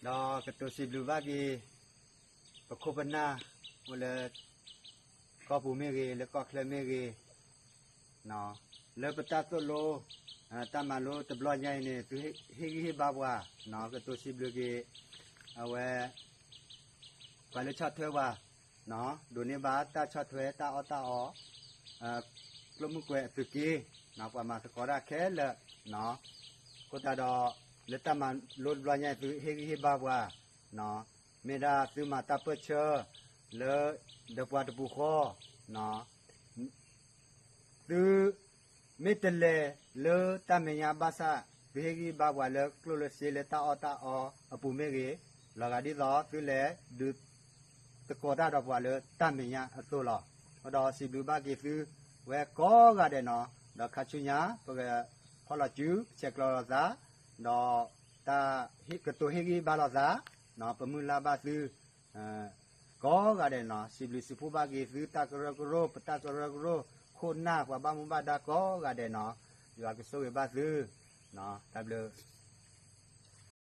ဒီးကတိၤစံးဘျုးဘၣ်က့ၤ ပခိၣ်ပနၢ် အိၣ်လၢ ကီၢ်ပူၤမ့ၢ်ဂ့ၤ လၢကီၢ်ချၢမ့ၢ်ဂ့ၤ လၢပတၢ်သိၣ်လိ တၢ်မၤလိတဘျီညါအံၤန့ၣ် သုဟ့ၣ်ဂံၢ်ဟ့ၣ်ဘါပှၤ ကတိၤစံးဘျုးက့ၤ အဝဲ ပှၤလၢဆီၣ်ထွဲပှၤ ဒိးန့ၢ်ဘၣ်တၢ်ဆီၣ်ထွဲတၢ်အီၣ်တၢ်အီ ကျိၣ်မုၢ်ကွဲၤအသုးက့ ပှၤမၤသကိးတၢ်ခဲလၢာ် အဃိသတးဒီး လၢတၢ်မၤလိတဘျီညါအံၤ သုဟ့ၣ်ဂံၢ်ဟ့ၣ်ဘါပှၤ မ့ၢ်ဒၣ်သုမၤတၢ်ပၢၢ်ဆၢ လၢ ဒီးပှၤတပူၤဃီ သု မ့ၢ်တလဲၤလၢတၢ်မဲာ်ညါဘၣ်ဆၣ် သုဟ့ၣ်ဂံၢ်ဘါပှၤလၢကျိၣ်လၢစ့လၢတၢ်အီၣ်တၢ်အီအပူၤမ့ၢ်ဂ့ၤ, လီၤဂာ်ဒ်သိးသုလဲၤဒုး သကိးတၢ်ဒီးပှၤလၢတၢ်မဲာ်ညါအသိးလီၤ. ဒီးစံးဘျုးဘၣ်က့ၤသုဝဲကိးဂၤဒဲးနီၤ, ဒီးခါဆူညါ ပကဖီၣ်လီၤစု ဆဲးကျိးလိာ်သး ဒီး ကတိၤဟ့ၣ်ဂံၢ်ဘါလိာ်သး ပမုၢ်လၢ်ဘၣ်သု ကိးဂၤဒဲးနီၤ, စံးဘျုးစံးဖှိၣ်ဘၣ်က့ၤသုတၢ်ကရၢကရိ ပတၢ်ကရၢကရိ ခိၣ်နၢ်ပှၤဘၣ်မူဘၣ်ဒါကိးဂၤဒဲးနီၤ, ယွၤကဆိၣ်ဂ့ၤဘၣ်သု, တၢ်ဘျုး